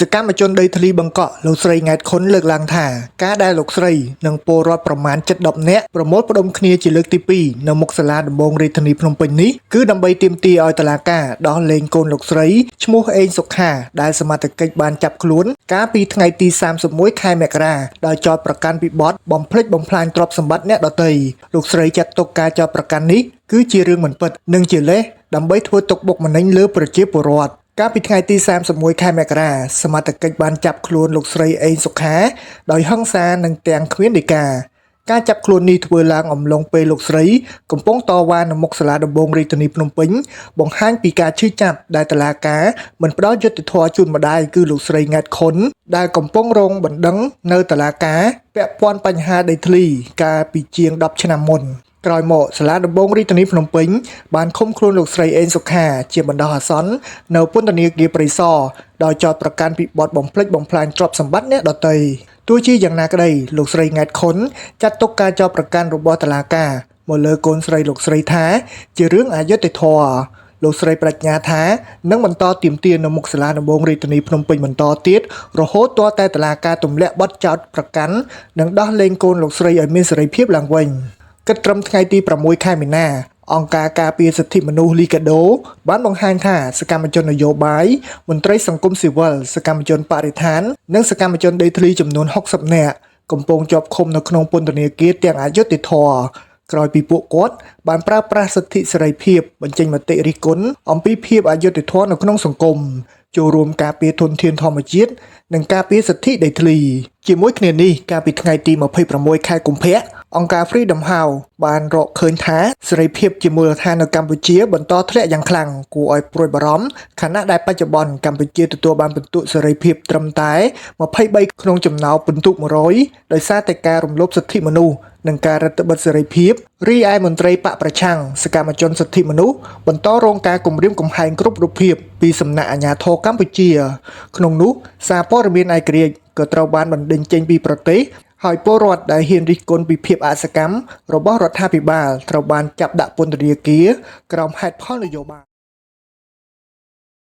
សកម្មជនដីធ្លីបឹងកក់លោកស្រីង៉ែតខុនលើកឡើងថាការដែលលោកស្រីនិងពលរដ្ឋប្រមាណជិត10នាក់ប្រមូលផ្ដុំគ្នាជាលើកទី2នៅមុខសាលាដំបងរាជធានីភ្នំពេញនេះគឺដើម្បីទាមទារឲ្យតុលាការដោះលែងកូនលោកស្រីឈ្មោះអេងសុខាដែលសមត្ថកិច្ចបានចាប់ខ្លួនកាលពីថ្ងៃទី31ខែមករាដោយចោទប្រកាន់ពីបទបំផ្លិចបំផ្លាញទ្រព្យសម្បត្តិអ្នកដទៃលោកស្រីចាត់ទុកការចោទប្រកាន់នេះគឺជារឿងមិនពិតនិងជាលេសដើម្បីធ្វើទុកបុកម្នេញលើប្រជាពលរដ្ឋ កាលពីថ្ងៃទី31ខែមករាសមត្ថកិច្ចបានចាប់ខ្លួនលោកស្រីអេងសុខាដោយហិង្សានិងទាំងគ្មានដីកាការចាប់ខ្លួននេះធ្វើឡើងអំឡុងពេលលោកស្រីកំពុងតវ៉ានៅមុខសាលាដំបងរាជធានីភ្នំពេញបង្ហាញពីការឈឺចាប់ដែលតុលាការមិនផ្ដល់យុត្តិធម៌ជូនម្ដាយគឺលោកស្រីង៉ែតខុនដែលកំពុងរងបណ្ដឹងនៅតុលាការពាក់ព័ន្ធបញ្ហាដីធ្លីកាលពីជាង10ឆ្នាំមុន ក្រោយមកសាលាដំបងរាជធានីភ្នំពេញបានឃុំខ្លួនលោកស្រីអេងសុខាជាបណ្ដោះអាសន្ននៅពន្ធនាគារព្រៃសរដោយចោទប្រកាន់ពីបទបំផ្លិចបំផ្លាញទ្រព្យសម្បត្តិអ្នកដទៃទោះជាយ៉ាងណាក្តីលោកស្រីង៉ែតខុនចាត់ទុកការចោទប្រកាន់របស់តុលាការមកលើកូនស្រីលោកស្រីថាជារឿងអយុត្តិធម៌លោកស្រីប្រាជ្ញាថានឹងបន្តទាមទារនៅមុខសាលាដំបងរាជធានីភ្នំពេញបន្តទៀតរហូតទាល់តែតុលាការទម្លាក់បទចោទប្រកាន់និងដោះលែងកូនលោកស្រីឲ្យមានសេរីភាពឡើងវិញ គិតត្រឹមថ្ងៃទី6ខែមីនាអង្គការការពារសិទ្ធិមនុស្សលីកាដូបានបង្ហាញថាសកម្មជននយោបាយមន្ត្រីសង្គមស៊ីវិលសកម្មជនបរិស្ថាននិងសកម្មជនដីធ្លីចំនួន60នាក់កំពុងជាប់ឃុំនៅក្នុងពន្ធនាគារទាំងអយុត្តិធម៌ក្រោយពីពួកគាត់បានប្រើប្រាស់សិទ្ធិសេរីភាពបញ្ចេញមតិរិះគន់អំពីភាពអយុត្តិធម៌នៅក្នុងសង្គមចូលរួមការពារធនធានធម្មជាតិនិងការពារសិទ្ធិដីធ្លីជាមួយគ្នានេះកាលពីថ្ងៃទី26ខែកុម្ភៈអង្គការ Freedom House បានរកឃើញថាសេរីភាពជាមូលដ្ឋាននៅកម្ពុជាបន្តធ្លាក់យ៉ាងខ្លាំងគួរឲ្យព្រួយបារម្ភខណៈដែលបច្ចុប្បន្នកម្ពុជាទទួលបានពិន្ទុសេរីភាពត្រឹមតែ23ក្នុងចំណោមពិន្ទុ100ដោយសារតែការរំលោភសិទ្ធិមនុស្សនិងការរឹតបន្តឹងសេរីភាពរីឯមន្ត្រីបកប្រឆាំងសកម្មជនសិទ្ធិមនុស្សបន្តរងការគំរាមកំហែងគ្រប់រូបភាពពីសំណាក់អាជ្ញាធរកម្ពុជាក្នុងនោះសារព័ត៌មានឯករាជ្យក៏ត្រូវបានបណ្តេញចេញពីប្រទេសហើយពលរដ្ឋដែលហ៊ានរិះគន់ពីភាពអសកម្មរបស់រដ្ឋាភិបាលត្រូវបានចាប់ដាក់ពន្ធនាគារក្រោមហេតុផលនយោបាយ។